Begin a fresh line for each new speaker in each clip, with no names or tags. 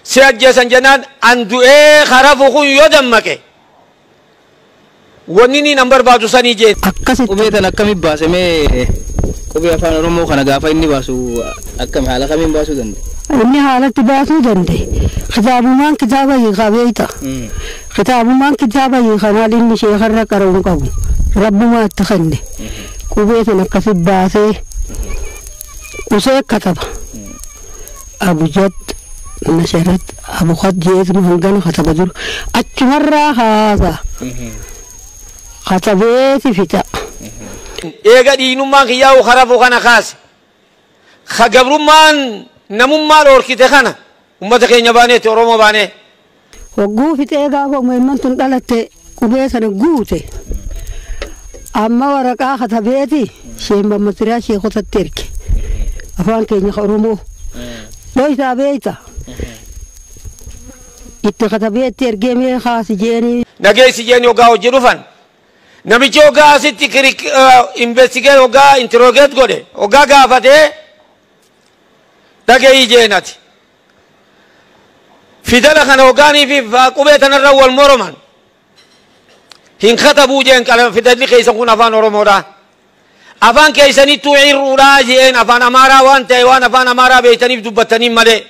Si ajjeesan jennaan an du'ee karafu kun yoo dammaqe wanni ni nan barbaadu sanii jeen.
Akkasitti.
Qubee tan akkamitti baase mee qubee afaan Oromoo kana gaafa inni baasu akkam haala kamiin baasuu danda'e?
Inni haalatti baasuu danda'e. Kitaabumaan kitaaba hiikaa beekta. Kitaabumaan kitaaba hiikaa maal inni sheekarra qara'uu qabu. Rabbumaa itti kenne. Qubee tan akkasi baasee usee kataba. Abujad nasharat abuqad jeetuma hangana kataba jiru. Achumarraa haasa. Katabeeti fixa.
Eega dhiinummaan kiyyaa'u karafu kana kaase. Ka gabrummaan namummaa dhoorkite kana ummata keenya baaneetti Oromoo baanee.
Hogguu fixee gaafa uummanni tun dhalatte qubee sana guute. Amma waraqaa katabeeti isheen mammasiraa sheekotatti erge. Afaan keenya Oromoo. Dhoysaa beeyta. Itti katabeetti ergee mee kaasi jeeni.
Nageessi jeeni hoggaa hojii dhufan. Namichi hoggaa asitti investigate hoggaa interrogate godhe hoggaa gaafatee dhaga'ii jeenati. Fidala kana hoggaanii fi qubee tanarra wal moroman. Hin katabuu jeen fidalli keessan kun afaan Oromoodha. Afaan keessanittuu hir'uudhaa jeen afaan Amaaraa waan ta'e waan afaan Amaaraa beektaniif dubbattaniin malee.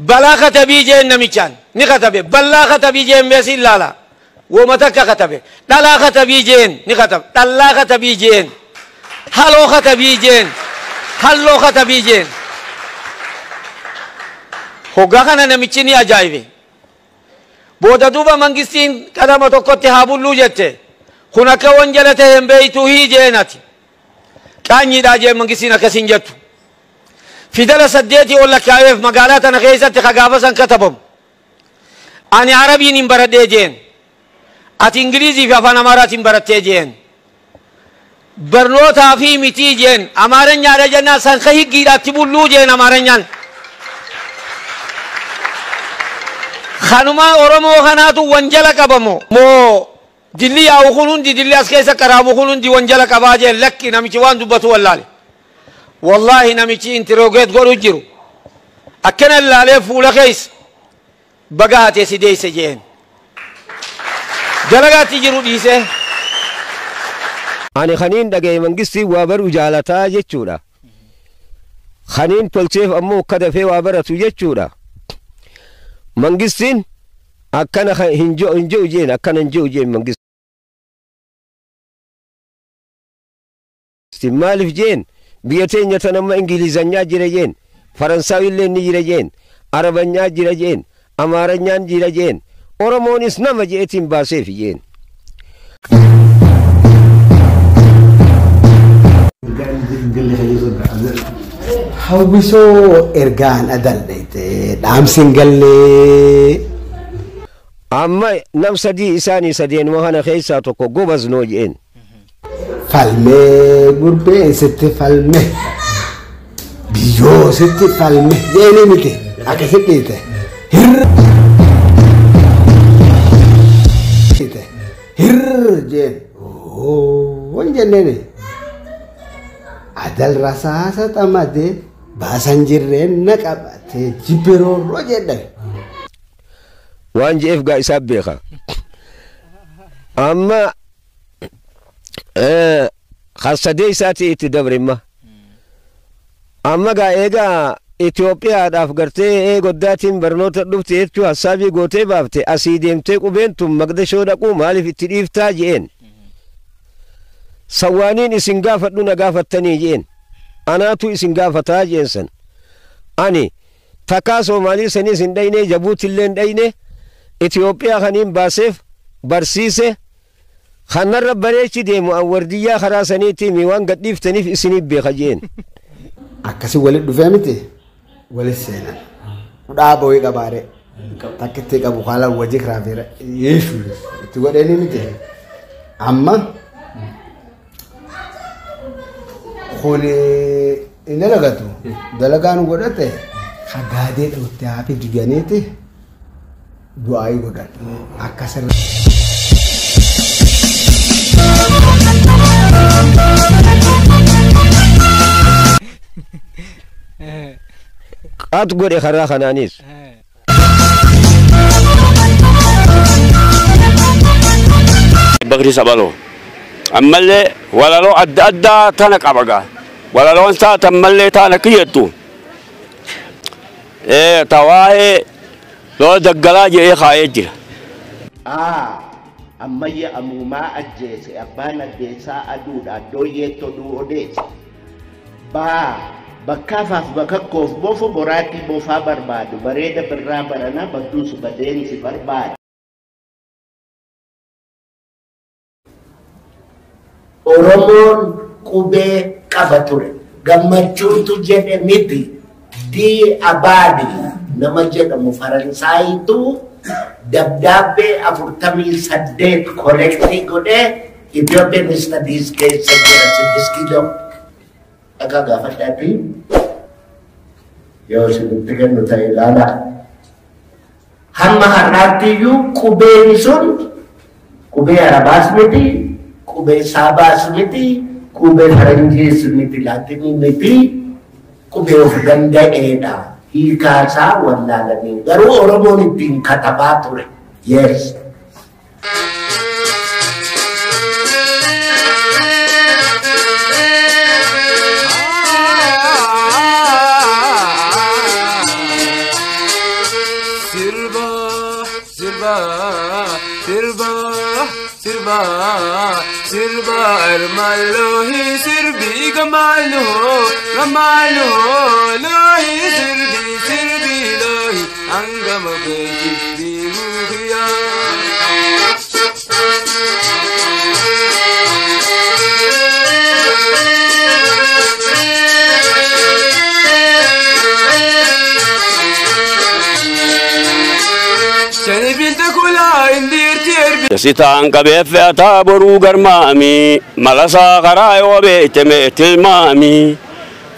Balaa katabii jeen namichaan ni katabe. Balaa katabii jeen meesii ilaala. Wooma takka katabe. Dhalaa katabii jeen ni katabe. Dhallaa katabii jeen. Haloo katabii jeen. Halloo katabii jeen. Hoggaa kana namichi ni ajaa'ibe. Booda duuba mangistiin qadama tokkotti haa bulluu jette. Kun akka wanjala ta'e hin beeytuu hii jeenati. Qaanyiidhaa jeen mangistiin akkasiin jettu. Fidala 8 ol lakkaa'eef magaalaa tana keessatti ka gaafa san katabamu. Ani Arabiin hin baradhee jeen. Ati Ingilizii fi afaan Amaaraatiin barattee jeen. Barnootaa fi mitii jeen. Amaaranyaadha jennaan san ka higgiidhaatti bulluu jeen Amaaranyaan. Kanuma Oromoo kanaatu wanjala qabamo. Moo dilli yaa'u kun hundi dilli as keessa qaraamu kun hundi wanjala qabaa jeen lakki namichi waan dubbatu wallaale. Wallaahi namichi interrogate godhu jiru. Akkana ilaalee fuula keessa baga hatee si deesse jeen. Dalagaatti jiru dhiisee.
Ani kaniin dhaga'e mangistii waa baruu jaalataa jechuudha. Kaniin tolcheef ammoo akka dafee waa baratu jechuudha. Mangistiin akkana hin ji'u jeen akkana hin ji'u jeen mangistiin maaliif jeen biyya teenya tan amma Ingilizanyaa jira jeen Faransaawillee ni jira jeen Arabanyaa jira jeen Amaaranyaan jira jeen Oromoonis nama je'etiin baaseef jeen.
Hawwisoo ergaan adal dhayte dhaamsi hin gallee.
Amma nam sadii isaanii sadeenuma kana keessaa tokko gobaznoo jeen.
Falmee gurbee sitti falme biyyoo sitti falme jeeni miti akkasitti dhiite. Hirr jeen wan jenneeni. Adal rasaasa xamadee baasan jirreen na qabate jibbiroorroo jedhame.
Waan je'eef gaa isaa beeka. Amma sadee isaatii itti dabrimma. Amma gaa eegaa Itoophiyaadhaaf gartee goddaatiin barnoota dhufte jechuu hassaabii gootee baafte asii deemtee qubeen tun Maqdashoo dhaquu maaliif itti dhiiftaa je'een. Sawaaniin isin gaafadhu na gaafattanii je'een. Anaatu isin gaafataa je'een san. Ani takkaa Soomaalii saniis hin dhayne Jabuutillee hin dhayne Itoophiyaa kaniin baaseef barsiise kanarra bareechi deemu an wardiyyaa karaa saniitii mi waan gadhiiftaniif isiniif beeka je'een.
Akkasii walitti dhufee miti walitti seenan. Hudhaa boo'ee qabaare takkitti qabu haala wajji kiraafeera yeeshu itti godhanii miti. Amma kun hin dalagatu dalagaan godhate hagaadee dhootte hafi diganiiti du'aayii godhan akkasirra.
Qaat godhe karaa kanaanis.
Bakri Sabaloo. Ammallee walaloo adda addaa tana qaba gaa. Walaloon isaa tammallee taana kiyyattu. Tawaa'ee lola daggalaa jedhee kaayee jira.
Ammayya amuumaa ajjeese abbaan addeessaa aduudha addooyyeetti oduu odeesse. Baa bakkaafaaf bakakkoof bofo boraatii bofaa barbaadu bareeda birraa baranaa badduus badeensi barbaadu. Oromoon qubee qaba ture. Gammachuutu jedhe miti. Dii Abaadi nama jedhamu Faransaayitu dabdaabbee 48 kolektii godhee Ethiopian Studies keessa jira 6 kiiloo. Dhagaa gaafadhaatii yoo isinitti kennu ta'e ilaalaa. Hamma har'aatti iyyuu qubeen sun qubee Arabaas miti, qubee Saabaas miti, qubee Faranjiis miti, Laatinii miti, qubee of danda'eedha. Hiikaasaa wallaalanii garuu Oromoon ittiin katabaa ture. Yes.
Sirba, sirba, sirba, sirba, sirba, armalohi sirbi gamalo, gamalo, lohi sirbi, sirbi lohi, angama kejibbi ruhiya.
Sitaan qabee fe'ataa boruu garmaami malasaa karaa yoo beektame tilmaami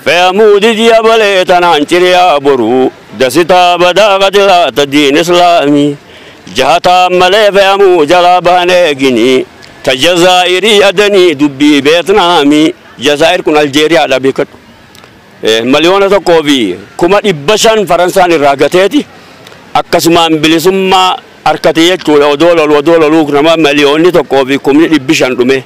fe'amuu didiya balee tanaan ciriyaa boruu dasitaa badaa qatilaata diin islaami jahataan malee fe'amuu jalaa baanee gini ta jazaa'irii adanii dubbii beetnaami jazaa'ir kun Aljeeriyaadha beekadhu. 1,500,000 Faransaan irraa gateeti akkasumaan bilisummaa harkate jechuudha odoo lolu odoo loluu nama 1,500,000 dhume.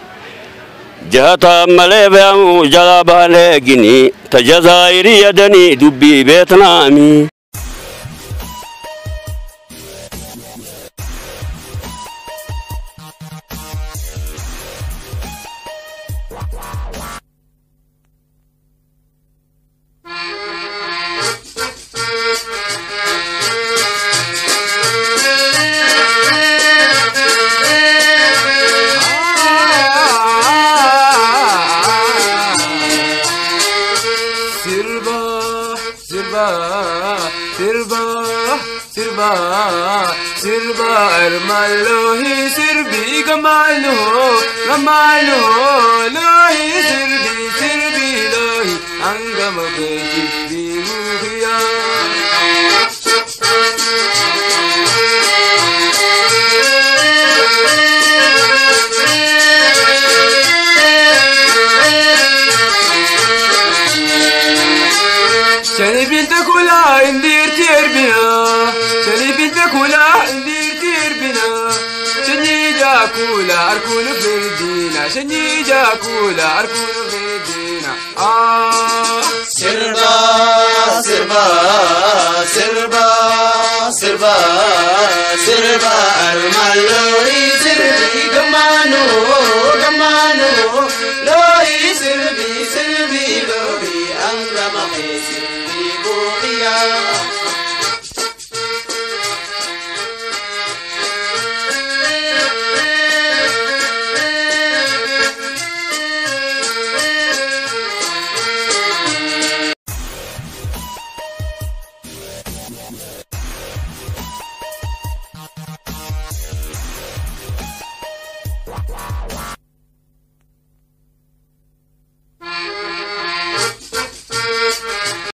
Jahataan malee fe'amuu jalaa baanee gini ta jazaa'irii adanii dubbii beetnaami.
Sirba, sirba, sirba, sirba, sirba, armalohi sirbi gamalo, gamalo, lohi sirbi, sirbi lohi, angama kejibbi ruhiya. Shani binta kula indir tirbina, shani binta kula indir tirbina, shani jakula arkul firdina, shani jakula arkul firdina. Ah,
Sirba, sirba, sirba, sirba, sirba, armaloi sirbi gamano, gamano, loi sirbi, sirbi, loi, angama sirbi buhiya.